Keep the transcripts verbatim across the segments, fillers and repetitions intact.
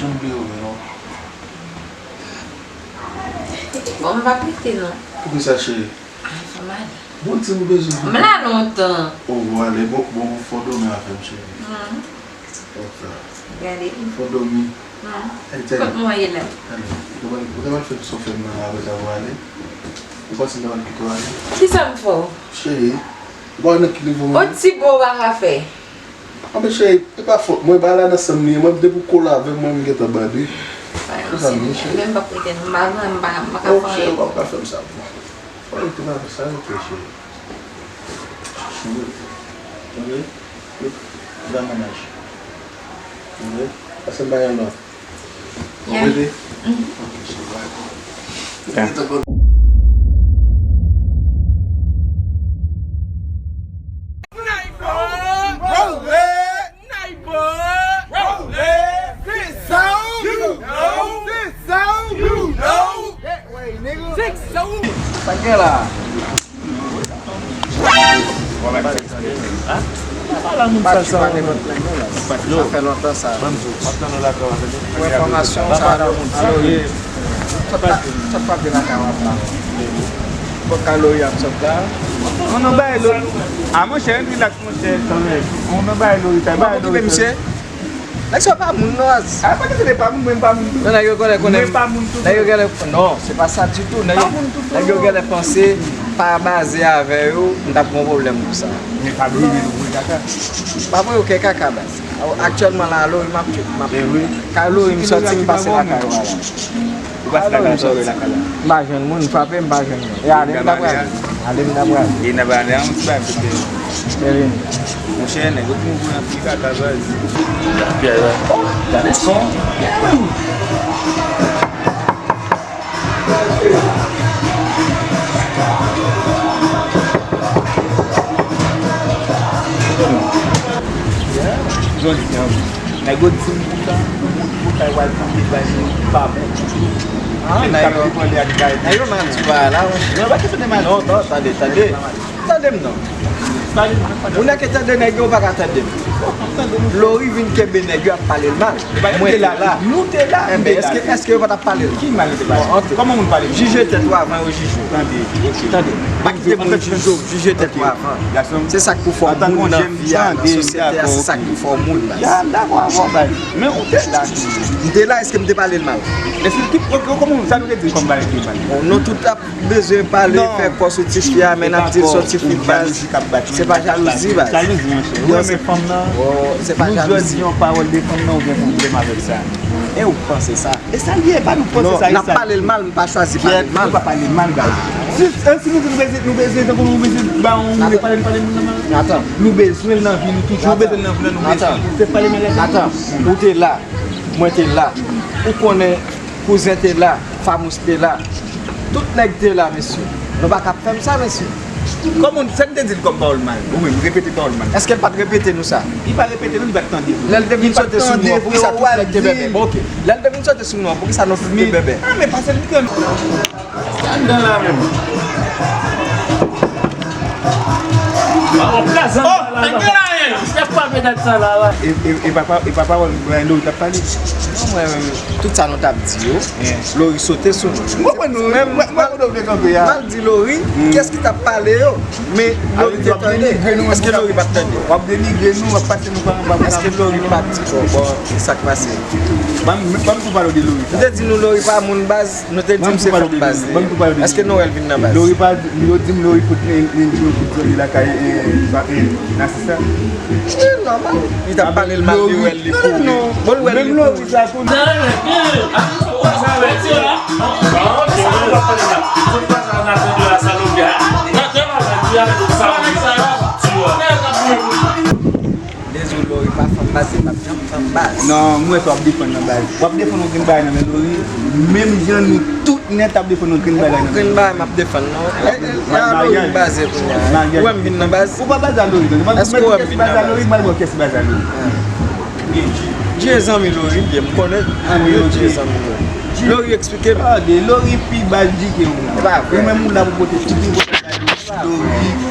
Janm bliye w vre non. Bon, m p ap rete non. Poukisa, cheri? Ay, fò m ale. Bon, di m ou bezwen vini. M la lontan. O, w ale. Bon, bon, fò w dòmi avè m, cheri. Gade. Fò w dòmi. Ay, tèlè. Kot mwen ye la? Ou te pral fè m sa w fè m nan la, apre sa w ale. Ou panse m ta pral kite w ale? Kisa m fè w? Cheri, ou pa wè nan ki nivo mwen ye? O ti bon ou pa ka fè. Anben cheri, e pa fòt mwen, bagay la nan san m li ye. Mwen, depi w kole avè m, mwen, m gentan bande. Kisa m ye, cheri? Menm pa prete non, m pa, m pa, m pa ka fè anyen. Cheri, ou pa ka fè m sa, bon. Ou rete nan sa, ok, cheri. Cheri, ok? Ou pa mennaj. Ok? Pase m bay yon lòt. Ou rete? Ok, cheri, bye. Sa gen la? Sa fè lontan sa. Pou enfòmasyon, sa, alo, alo, sa pa de lakay w ap la. Bon, ka Lori ap sot la. Mwen nan bay Lori. A, monchè, relax, monchè, kanmenm. Mwen nan bay Lori, sa, bay Lori. Nèg sa pa moun non, Az. A, pa ke se pa moun, mwen pa moun tou. Non, nèg yo genlè konnen. Mwen pa moun tou. Nèg yo genlè, non, se pa sa ditou. Nèg yo, nèg yo genlè panse pa baze avè yo, m t ap gen yon pwoblèm pou sa. Men pa bliye nou voye kaka. Pa voye okenn kaka, baz. Aktyèlman la, Lori m ap, m ap, ka Lori m sòti, m pase lakay ou a la. Ou pase lakay sa, ou lakay la. M pa jwenn moun, frape m, m pa jwenn moun. E ale m ta pral. Ale m ta pral. E n ap ale an, ti bagay, kote. Kevin. Monchè, nèg yo pran pou anpil kaka, baz. Lapyè la. Oh, gade son. Jodi a, nèg yo di m pou sa, pou, pou sa, yo al pou bagay nou pa bon. Ah, nèg yo, nèg yo mal di bagay la, monchè. Non, pa kesyon de mal di. Non, non, tande, tande. Tande m non. Ou nèk tande nèg yo, ou pa ka tande m. Lori vin kenbe nèg yo ap pale l mal. Mwen te la. Nou te la. Enben, èske, èske yo pa t ap pale l? Ki mal yo te pale? Kòman moun pale? Jije tèt ou avan yo jije w. Tande, ok. Tande. Pa kite moun jije w, jije tèt ou avan. Se sa k pou fè w moun nan vi a, nan sosyete a, se sa k pou fè w moun, baz. Ya, m dakò avè w, baz. Men ou te la. M te la, èske m te pale l mal? Èske ki, kòman, sa nou te di kòm bagay ki mal? Bon, nou tout ap bezwen pale, fè kò sou tifi a, men n ap di l se yon tifi, baz. Se pa jalouzi, baz. Jalouzi, monchè. Ou renmen fanm nan. Se pa jalouzi. Nou jwenn yon pawòl de fanm nan, ou gen pwoblèm avèk sa. E ou panse sa? E sa l ye, pa nou panse sa, e sa. N ap pale l mal, m pa chwazi pale l mal. Nou pa pale l mal, baz. Si, eh, si nou di nou bezwen, nou bezwen, tankou nou bezwen ba yon moun, pale, pale moun nan mal. Atan. Nou bezwen l nan vi nou toujou, nou bezwen l nan vi nou, nou bezwen. Se pale mal la. Atan. Ou te la, mwen te la. Ou konnen kouzen te la, Famous te la. Tout nèg te la, mesye. Nou pa ka ap fè m sa, mesye. Kòman, sa n te di l kòm pawòl mal? Ou menm, repete pawòl mal. Èske l pa t repete nou sa? Li pa repete nou, li pa t tande vre. Lè l te vin sote sou nou an, poukisa tout nèg te bèbè? Bon, ok. Lè l te vin sote sou nou an, poukisa nou tout te bèbè? Ah, men pase l pran. Sa anndan la menm. Oh, nèg yo la, hein. Step pa pètèt sa la, la. E, e, e papa, e papa, wè, Lori t ap pale. Non, mwen menm, tout sa nou t ap di yo, Lori sote sou nou. M konprann nou, mwen, mwen, mwen, mwen vle kanpe a. M al di Lori, kiyès ki t ap pale yo? Men Lori te tande. Èske Lori pa t tande? W ap denigre nou, w ap pase nou pa anba. Èske Lori pa t di, bon, bon, ki sa k pase? Ban m, ban m tou pale w de Lori sa. M te di nou Lori pa moun baz, nou te di m se fanm baz li ye. Èske Noël vin nan baz? Lori pa, yo di m Lori fout, eh, eh, yo fout zòrye lakay, eh, eh, Nasisa. Se nòmal. Li t ap pale l mal, li wè l, li kouri. Bon, l wè l, li kouri. Dezole, Lori pa fanm baz, li p ap janm fanm baz. Non, mwen wè w ap defann nan baz. W ap defann yon grenn bagay nan men Lori, menm jan nou tout nèt ap defann yon grenn bagay nan men Lori. Grenn bagay m ap defann, non. E, e, e a Lori m baze kounye a. Ou wè m vin nan baz? Ou pa baze a Lori, non. Èske ou wè m vin nan baz? Mwen baze a Lori, mwen wè kiyès ki baze a Lori. Dye zanmi Lori, byen, m konnen Dye zanmi Lori. Lori eksplike m. Tande, Lori pi baz di ke ou la. E pa vre. Ou menm ou la pou pote tout nivo. Lori,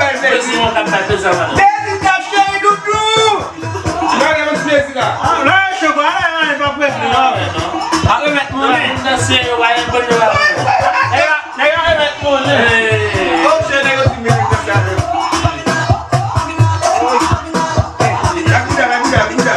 bay plezi. Bezwen yon k ap bay plezi a madanm. Bezwen k ap cheri doudou. Gade yon ti plezi la. Ah, la, yo cho, ala, ala, pa prese, non. Pa remèt mwen. Moun nan se yo, pa yon bon yo la. Nèg la, nèg la remèt mwen. Oh, cheri, nèg yo di mwen sa. La bouda, la bouda, la bouda.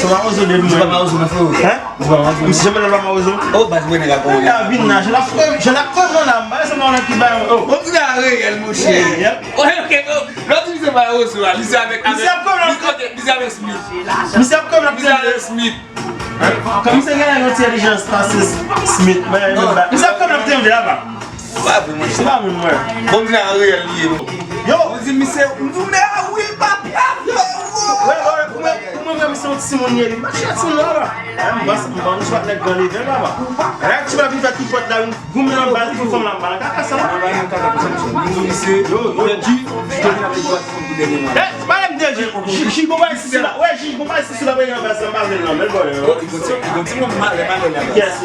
Se mawozo depi mwen. Misye pa mawozo, non, freo. Hein? Misye pa mawozo. Misye janm pa mawozo. Oh, baz, mwen nèg la konn. Nèg la vin nan, je la frè, je la frè mwen la, m pa se mwen ki ba. Oh. Bon, ti la reyèl, monchè. Yep. Oh, ok, oh. Lè w di misye mawozo a, li se avèk, misye ap kòm la. Li se avèk Smith. Misye ap kòm la. Misye avèk Smith. Kòm misye gen yon entèlijans pase Smith, mwen, misye ap kòm la, m te vle la, pa. Pa vre, monchè. Se pa menm mwen. Bon, m di nan reyèl li ye, non. Yo. Ou di misye, m di w nèg a wi, papya, yo. Wè, wè, wè, pou mwen, pou mwen, menm si yon timoun ye, li mache timoun la, la. M pa, m pa, m swa nèg gran level la, la. Lè ti pa vin fè tripòt la, vin goumen nan baz pou fanm la, m pa nan kaka sa. M di w misye, yo, yo, di, misye vin avèk dwa fanm pou dènye mwa. Eh, pa lè m de Ji, Ji, Ji, bon, pa isi la. Wè, Ji, bon, pa isi la, pa nan baz la, m pa vle l, non, men l bò, yo. Li gon ti, li gon ti moun malè, malè la. Yes.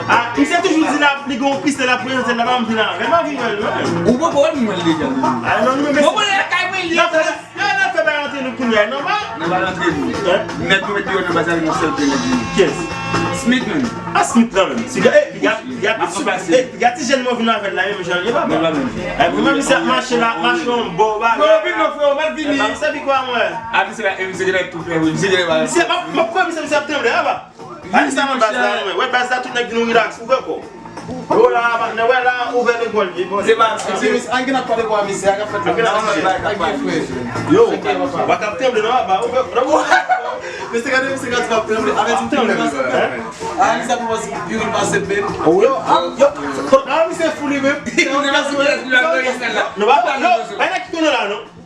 Ah, misye toujou di la, li gon pistè la prezante la, pa m vin avè l, pa vin wè l, non. Ou poko wè m wè l deja. Ah, non, nou, men. Bon, bon, lakay mwen, li. Nan fè, nan fè bay antre nou kounye a, non, pa? Nou pa rantre nou. Hein? Nèg nou met deyò nan baz la, nou sèl de nèg nou. Yes. Smith menm. Ah, Smith la menm. Piga, eh, piga, piga, piga ti jèn mwen vin avè l la, menm jan l ye, papa. Menm la menm. Eh, mwen menm, misye ap mache la, mache yon bò, bagay. Freo, vin non, freo, mèt vini. Eh, pa m sèvi kwa, mwen. Ah, misye la, eh, misye genlè tou fè, wi, misye genlè pa. Misye, m ap, m ap kwè, misye, misye ap tranble, papa. Wi, misye nan baz la, wi. Wè, baz la, tout nèg nou relax, ouvè kò. Yo la, patnè, wè la, ouvè lekòl, vye bò. Se pa, se, se, an gen ap pale kwa misye, a ka fèt la. An gen ap pale, bay, ka pale. Yo, w ap ap tranble, non, papa, ouvè kò. Mesye, gade misye gade ap tranble. Avèk ti tranble, hein? Ah, misye ap pase, vire pase bèl. Oh, yo, ah, yo, ah, misye fou li menm. Non, pa, yo, bay la ki konnen la, non?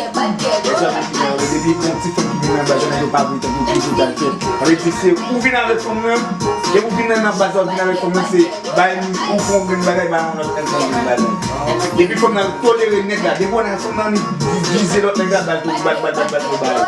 Mezanmi, depi gon ti fanm ki vin nan baz la, nèg yo pa vle tankou toujou baz yo. Sa vle di se ou vin avèk fanm nan, depi ou vin nan, nan baz la, ou vin avèk fanm nan, se bay ou fè yon grenn bagay, bay yon lòt fanm yon grenn bagay. Depi fanm nan tolere nèg la, depi w wè fanm nan li vize lòt nèg la, bay tou, bay, bay, bay, bay, bay.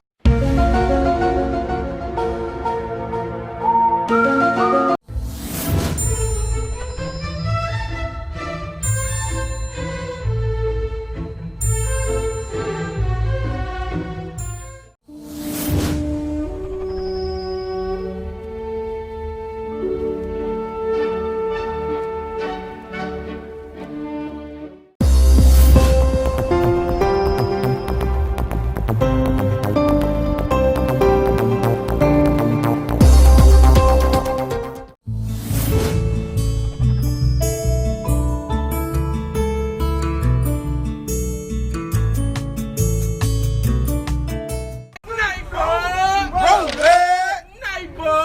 Sniper! Rolling! Sniper!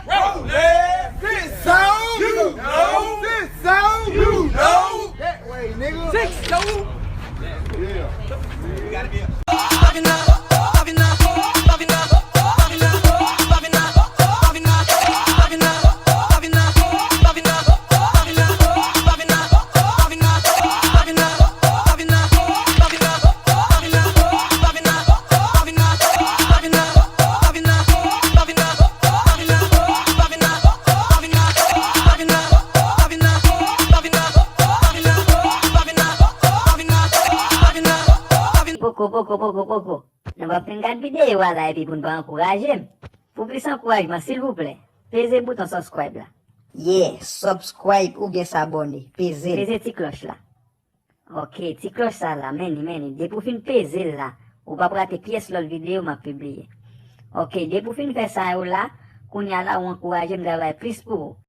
Rolling! Sit down! You know! Sit down! You know! That way, nigga! Sit down! Yeah. You gotta be a Poko, poko, poko, poko. Nou p ap fin gad videyo a la epi pou n pa ankouraje m. Pou plis ankourajman, silvouplè, peze bouton subscribe la. Yeah, subscribe oubyen sabòne. Peze l. Peze ti klòch la. Ok, ti klòch sa la, men li, men li. Depi w fin peze l la, ou p ap rate pyès lòt videyo m ap pibliye. Ok, depi w fin fè sa yo la, kounye a la, ou ankouraje m travay plis pou ou.